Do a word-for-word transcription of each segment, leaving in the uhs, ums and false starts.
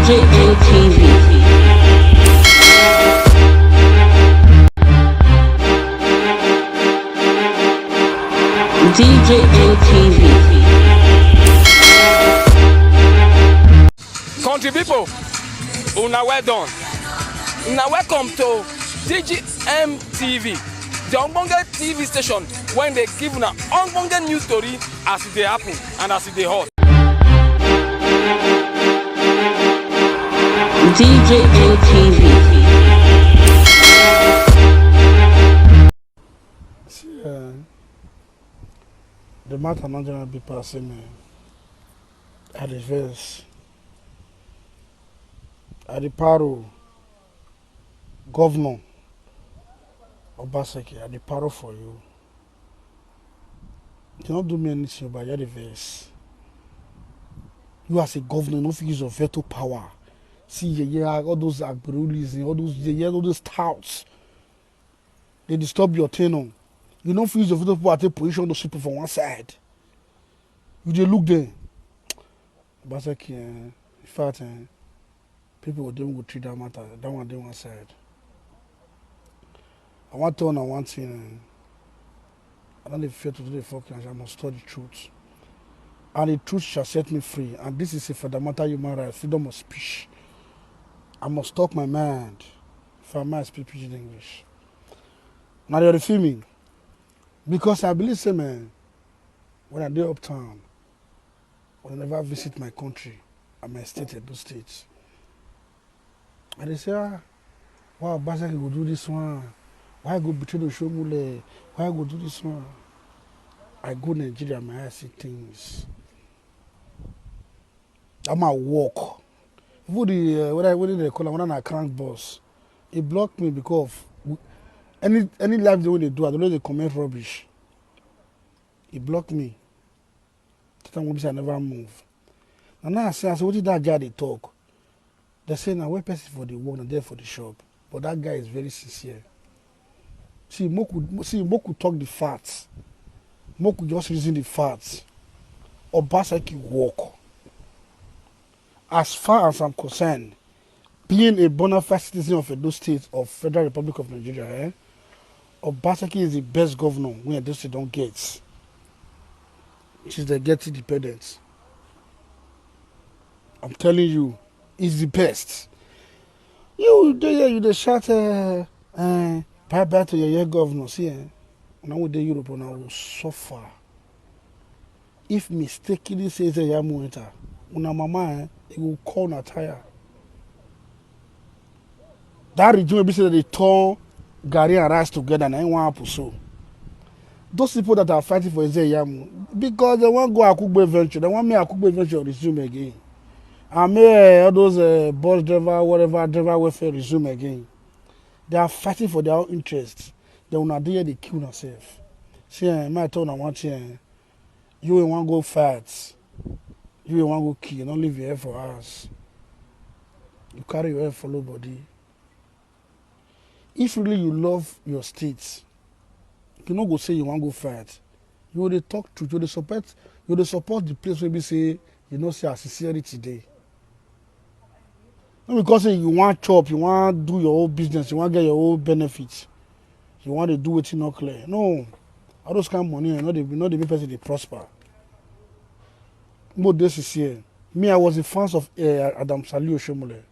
J N T V. D J N T V. Country people, una well done. Una welcome to D G M T V, the ogbonge T V station wey dey give una ogbonge news story as e dey happen and as e dey hot. D J N T V. See, uh, the matter not gonna be passing me. I dey vex. I dey paro. Governor Obaseki, I dey paro for you. You no do me anything, but you dey vex. You as a governor, you no fit use your veto power. See, yeah, yeah, all those agberulism, all those, yeah, yeah, all those touts. They disturb your tenure. You no fit use your veto power take position those people for one side. You dey look there. Obaseki, eh, in fact, eh, people go dey go treat that matter. That one dey one side. I wan tell una one thing. Eh. I don't dey fear to do the fucking. I must tell the truth. And the truth shall set me free. And this is a fundamental human right, freedom of speech. I must talk my mind. If I might speak pidgin English. Now you're the filming. Because I believe, say, man, when I dey uptown, when I never visit my country, and my state, Edo State, I dey say, ah, why Obaseki go do this one? Why go betray Oshomole? Why go do this one? I go Nigeria, my eye see things. That my work. Even the, uh, what I, what they call am, one of my crank boss, he blocked me because of w-, any, any live video wey they do, I don't know they comment rubbish. He blocked me. That time wey be say I never move. And now I say, I say, what did that guy dey talk? They say, now where person for the work, na there for the shop. But that guy is very sincere. See, make we, see, make we talk the facts. Make we just reason the facts. Obaseki work. As far as I'm concerned, being a bona fide citizen of Edo State of Federal Republic of Nigeria, eh, Obaseki is the best governor wey Edo State don get since they get independence. I'm telling you, he's the best. You dey here, you dey shout, eh, eh, bye bye to your, your governor. See, eh, now we dey Europe, una will suffer. If mistakenly say Ezeyamu enter, una mama, eh, e go call una tire. That regime wey be say they turn garri and rice together, na im wan happen so. Those people that are fighting for Ezeyamu, because they wan go Akugbe venture, they wan make Akugbe venture resume again. And make, eh, all those, eh, bus driver, whatever, driver welfare resume again. They are fighting for their own interest. Then una dey here dey kill una sef. See, eh, make I tell una one thing, eh, you wey wan go fight, you wey wan go kill, no leave your head for house. You carry your head follow body. If really you love your state, you no go say you wan go fight. You go dey talk truth, you go dey support, you go dey support the place wey be say you know say our sincerity dey. No because say you wan chop, you wan do your own business, you wan get your own benefit, you wan dey do wetin no clear. No, all those kind of money, eh, no dey, no dey make person dey prosper. But this is here. Me, I was a fans of, eh, Adam Sali Oshomole.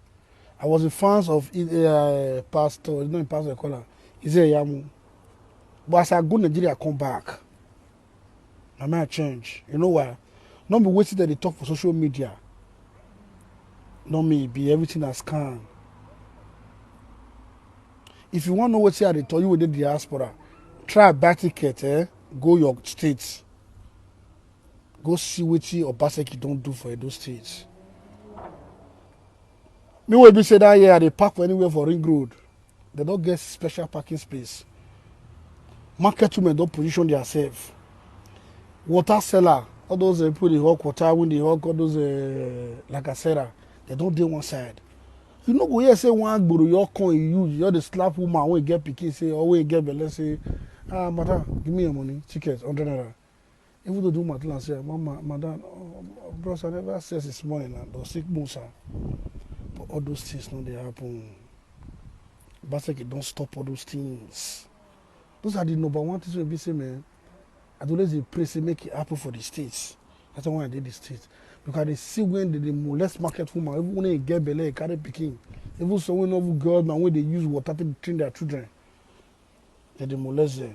I was a fans of, eh, Pastor, not Pastor Kola, Ezeyamu. But as I go Nigeria, come back, my mind change. You know why? Not be wetin dem dey talk for social media. No me be everything as calm. If you wan know wetin I dey tell you wey dey diaspora, try buy ticket, eh? Go your state. Go see wetin Obaseki don do for Edo State. Me wey be say that year I dey park for anywhere for Ring Road. They don get special parking space. Market women don position themselves. Water seller, all those, uh, people dey hawk water, when they hawk all those, uh, lacasera, they don dey one side. You no go hear say one agboro you come, you, you just dey slap woman wey get pikin say, or wey get belle say, ah, madam, give me your money, ticket, hundred naira. Even though the woman tell am say, mama, madam, oh, bros, I never say this morning, na don sick moon, sir. All those things no dey happen. Obaseki don stop all those things. Those are the number one things wey be say, man, I dey always dey pray say make it happen for the states. That's why I did the states. Because they see when they, they molest market woman, even when they get belle, they carry pikin. Even so, when no good man, when they use water to train their children, they dey molest them.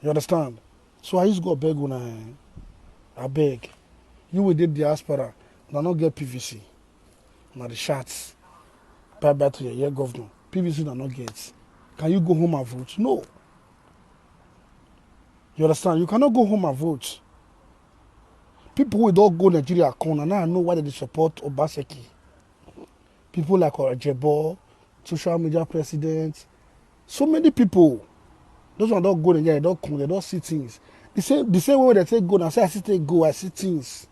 You understand? So I use God beg una, eh? I beg. You with the diaspora, una no get P V C. Na the shots. Bye bye to your year governor. P V C na no get. Can you go home and vote? No. You understand? You cannot go home and vote. People wey don go Nigeria come, and now I know why they dey support Obaseki. People like Ojebo, social media president, so many people. Those one don go Nigeria, they don come, they don see things. The same, the same way they take go, na so I still take go, I see things.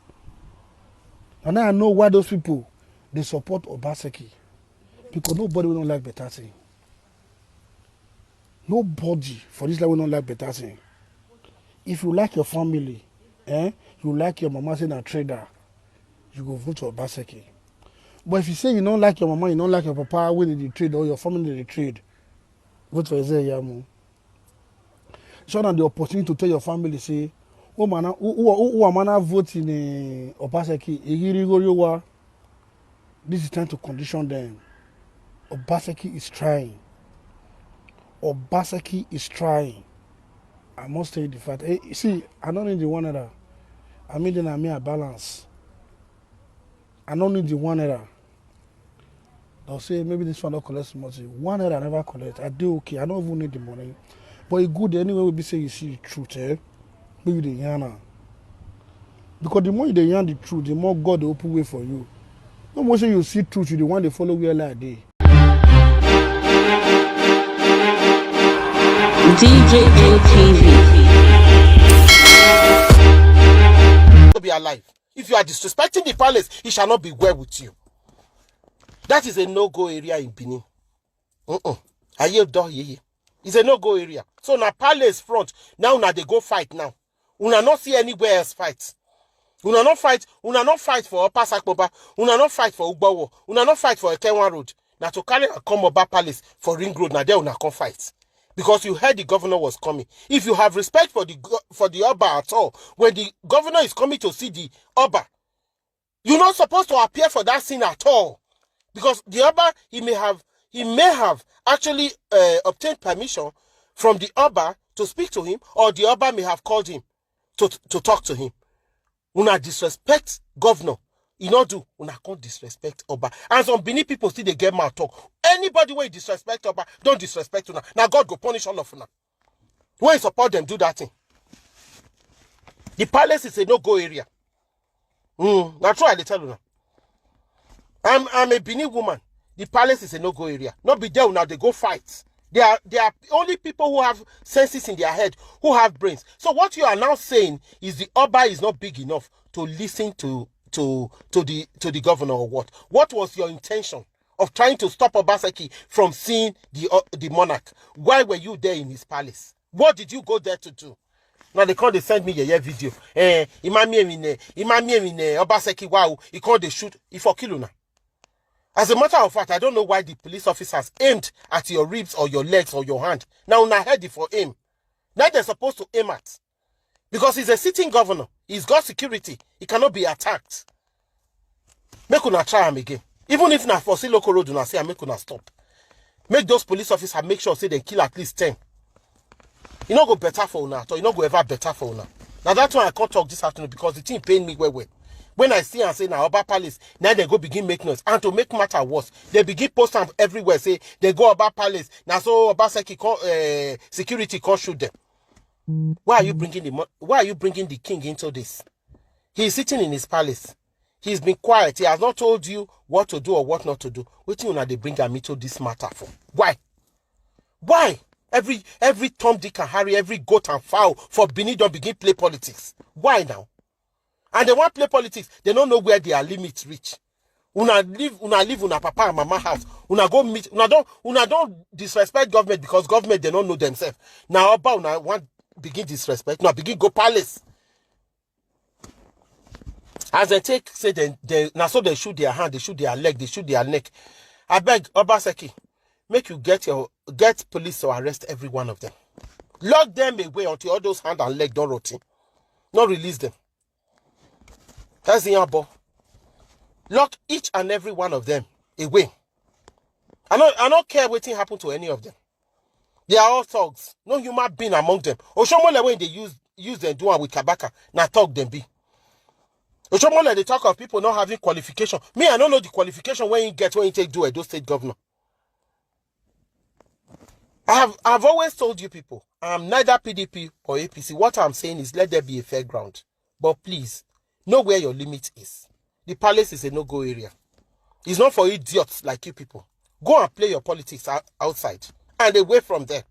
And now I know why those people dey support Obaseki. Because nobody wey no like better thing. Nobody for this life wey no like better thing. If you like your family, eh, you like your mama say na trader, you go vote for Obaseki. But if you say you no like your mama, you no like your papa wey dey trade, or your family dey trade, vote for Ezeyamu. So na the opportunity to tell your family say, "Oh man, who, who, who am I voting, eh, Obaseki? Igirigoriwa." This is time to condition them. Obaseki is trying. Obaseki is trying. I must tell you the fact. Eh, you see, I don't need the one naira. I mean, then I mean, I balance. I don't need the one naira. They'll say, "Maybe this one don't collect small thing." One naira I never collect. I do okay. I don't even need the money. But it good anyway. We be say you see the truth, eh? Maybe the yarn am. Because the more you dey yarn the truth, the more God dey open way for you. No more say you see truth, you the one dey follow where lie dey. D J A T V. To be alive. If you are disrespecting the palace, it shall not be well with you. That is a no-go area in Benin. Uh-uh. Aye, do, ye, ye. It's a no-go area. So na palace front. Now una dey go fight now. Una no see anywhere else fight. Una no fight. Una no fight for Upper Sakpoba. Una no fight for Ugbawo. Una no fight for Ekenwa Road. Na to carry and come Oba Palace for Ring Road. Na there una come fight. Because you heard the governor was coming. If you have respect for the go- for the Oba at all, when the governor is coming to see the Oba, you're not supposed to appear for that scene at all. Because the Oba, he may have he may have actually uh, obtained permission from the Oba to speak to him, or the Oba may have called him to, to talk to him. Una disrespect governor. You not do. Una can't disrespect Oba. And some Benin people still they get mouth talk. Anybody wey disrespect Oba, don't disrespect una. Now God go punish all of una. When you support them, do that thing. The palace is a no-go area. Mm, na true I dey tell una. I'm I'm a Benin woman. The palace is a no-go area. Not be there now they go fight. They are they are only people who have senses in their head, who have brains. So what you are now saying is the Oba is not big enough to listen to to to the to the governor or what? What was your intention of trying to stop Obaseki from seeing the uh, the monarch? Why were you there in his palace? What did you go there to do? Now they come they send me yeye video. Eh, Imami Emine, Imami Emine, Obaseki, wow, he called the shoot, he for kill una. As a matter of fact, I don't know why the police officers aimed at your ribs or your legs or your hand. Now una head it for aim. Now they're supposed to aim at. Because he's a sitting governor. He's got security. He cannot be attacked. Make una try him again. Even if na for see local road, una say, "Make una stop." Make those police officers make sure say they kill at least ten. E no go better for una at all. E no go ever better for una. Now that's why I can't talk this afternoon, because the thing pain me well well. When I see and say now Oba Palace, now they go begin make noise. And to make matter worse, they begin post am everywhere. Say they go Oba Palace. Now so Obaseki come, uh, security come shoot them. Why are you bringing the mo- why are you bringing the king into this? He is sitting in his palace. He's been quiet. He has not told you what to do or what not to do. Wetin una dey bring am into this matter for? Why? Why? Every every Tom, Dick and Harry, every goat and fowl for Benin don't begin play politics. Why now? And they want play politics. They don't know where their limits reach. Una leave, una leave una papa and mama house. Una go meet, una don't, una don't disrespect government because government they don't know themselves. Now Oba una want begin disrespect. Now begin go palace. As they take, say they, they, now so they shoot their hand, they shoot their leg, they shoot their neck. I beg, Obaseki, make you get your, get police to arrest every one of them. Lock them away until all those hand and leg don't rotten. Not release them. That's the yabo. Lock each and every one of them away. I don't, I don't care what thing happened to any of them. They are all thugs. No human being among them. Oshomole, when they use, use them, do one with Kabaka, na thug them be. Oshomole, they talk of people not having qualification. Me, I don't know the qualification when you get, when you take do Edo State governor. I have, I've always told you people, I'm neither P D P or A P C. What I'm saying is, let there be a fair ground. But please, know where your limit is. The palace is a no-go area. It's not for idiots like you people. Go and play your politics out-, outside and away from there.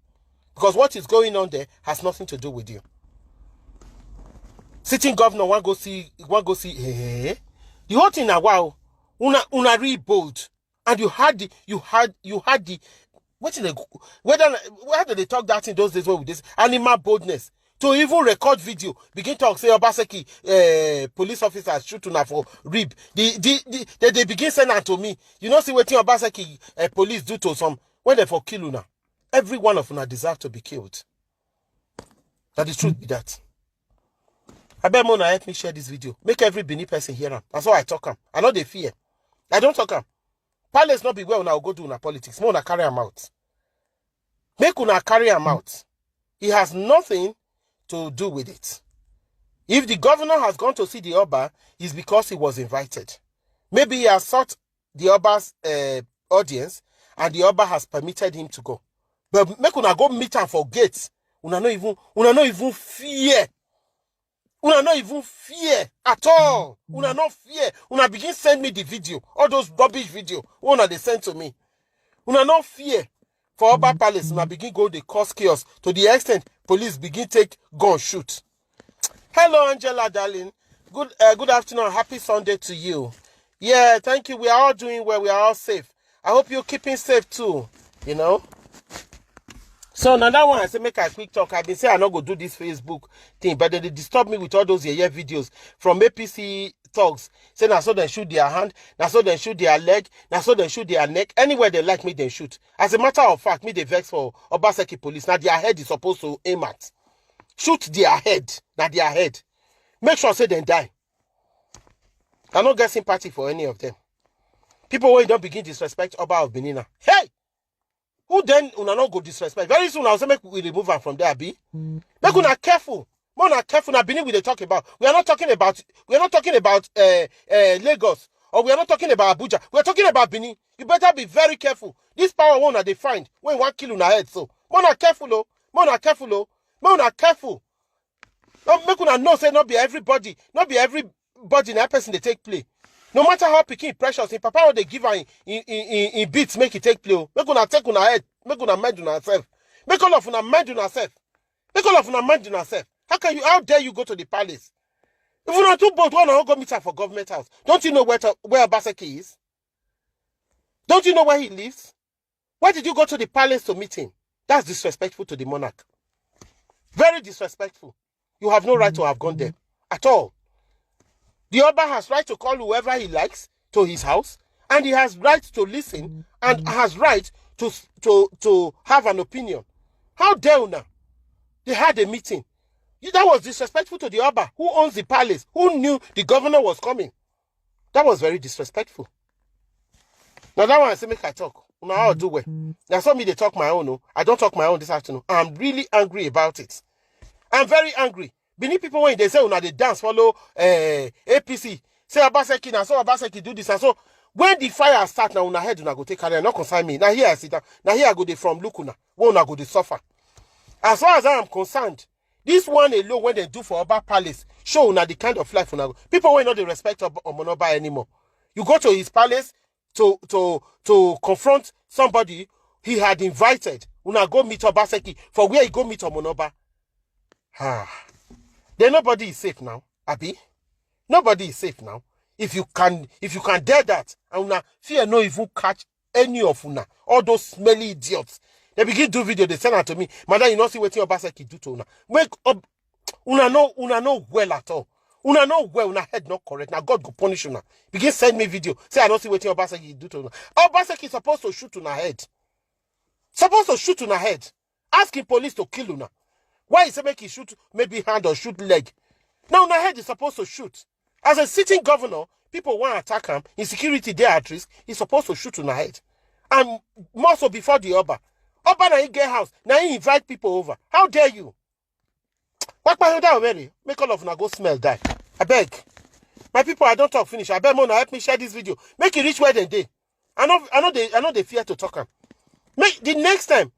Because what is going on there has nothing to do with you. Sitting governor, one go see, one go see, eh? The whole thing now, wow. Una, una really bold. And you had the, you had, you had the, what is the, whether, how do they talk that in those days when we this animal boldness? To even record video, begin talk, say Obaseki, eh, police officers shoot una for rib. The, the, the, they, they begin send that to me. You know, see what Obaseki, eh, police do to some, when they for kill una. Every one of una deserve to be killed. That the truth be that. I beg una help me share this video. Make every Benin person hear am. That's why I talk am. I know they fear. I don't talk am. Palace not be where una go do una politics. More una carry am out. Make una carry am out. He has nothing to do with it. If the governor has gone to see the Oba, it's because he was invited. Maybe he has sought the Oba's, uh, audience and the Oba has permitted him to go. But make una go meet am for gate. Una no even, una no even fear. Una no even fear at all. Una no fear. Una begin send me the video. All those rubbish video. Una they send to me. Una no fear. For Oba Palace, una begin go the cause chaos to the extent police begin take gun shoot. Hello, Angela, darling. Good, uh, good afternoon. Happy Sunday to you. Yeah, thank you. We are all doing well. We are all safe. I hope you're keeping safe too, you know. So now that one, I say make a quick talk. I've been saying I not go do this Facebook thing, but they disturb me with all those yeye videos from A P C thugs. Say now so they shoot their hand, now so they shoot their leg, now so they shoot their neck. Anywhere they like me, they shoot. As a matter of fact, me they vex for Obaseki police. Now their head is supposed to aim at. Shoot their head, now their head. Make sure say they die. I don't get sympathy for any of them. People when don't begin disrespect Oba of Benin. Hey! Who then una no go disrespect? Very soon I'll say make we remove am from there, be. Make una careful. More una careful. Now Benin we dey talk about. We are not talking about, we are not talking about, uh, uh, Lagos, or we are not talking about Abuja. We are talking about Benin. You better be very careful. This power one that they find when one kill una head. So more una careful, oh. More una careful, oh. More una careful. No, make una know say not be everybody, not be everybody na person they take play. No matter how pikin precious, in papa what they give her in, in, in, in, in beats, make it take play, oh. Make una take una head, make una mind una self. Make all of una mind una self. Make all of una mind una self. How can you, how dare you go to the palace? If una too bold, why una go meet her for government house? Don't you know where to, where Obaseki is? Don't you know where he lives? Why did you go to the palace to meet him? That's disrespectful to the monarch. Very disrespectful. You have no right to have gone there at all. The Oba has right to call whoever he likes to his house, and he has right to listen and has right to, to, to have an opinion. How dare una? They had a meeting. You, that was disrespectful to the Oba who owns the palace, who knew the governor was coming. That was very disrespectful. Now that one I say make I talk. Una all do well. Now so me they talk my own. Oh. I don't talk my own this afternoon. I'm really angry about it. I'm very angry. Benin people when they say una they dance follow, uh, A P C. Say Obaseki now, so Obaseki do this and so. When the fire start now, una head una go take carry. Not concern me. Now here I sit down. Now here I go dey from look una. When una go dey suffer. As far as I am concerned, this one alone when they do for Oba Palace show una the kind of life una go. People wey no dey respect Oba, Omonoba anymore. You go to his palace to, to, to confront somebody he had invited. Una go meet Obaseki for where he go meet Omonoba. Ah, then nobody is safe now, abi? Nobody is safe now. If you can, if you can dare that, and una fear no even catch any of una, all those smelly idiots. They begin do video, they send am to me. Madam, you no see wetin Obaseki do to una. Make up, una no, una no well at all. Una no well, una head not correct. Now God go punish una. Begin send me video. Say I don't see wetin Obaseki do to una. Obaseki supposed to shoot una head. Supposed to shoot una head. Asking police to kill una. Why he say make he shoot maybe hand or shoot leg? Now una head is supposed to shoot. As a sitting governor, people want attack him. Insecurity there at risk. He's supposed to shoot una head. And more so before the Oba. Oba na he get house. Now he invite people over. How dare you? Wakpa Hilda Omeri, make all of una go smell die. I beg. My people, I don't talk finish. I beg Mona help me share this video. Make it reach where they dey. I know I know they I know they fear to talk am. Make the next time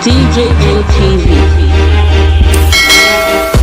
D J N T V.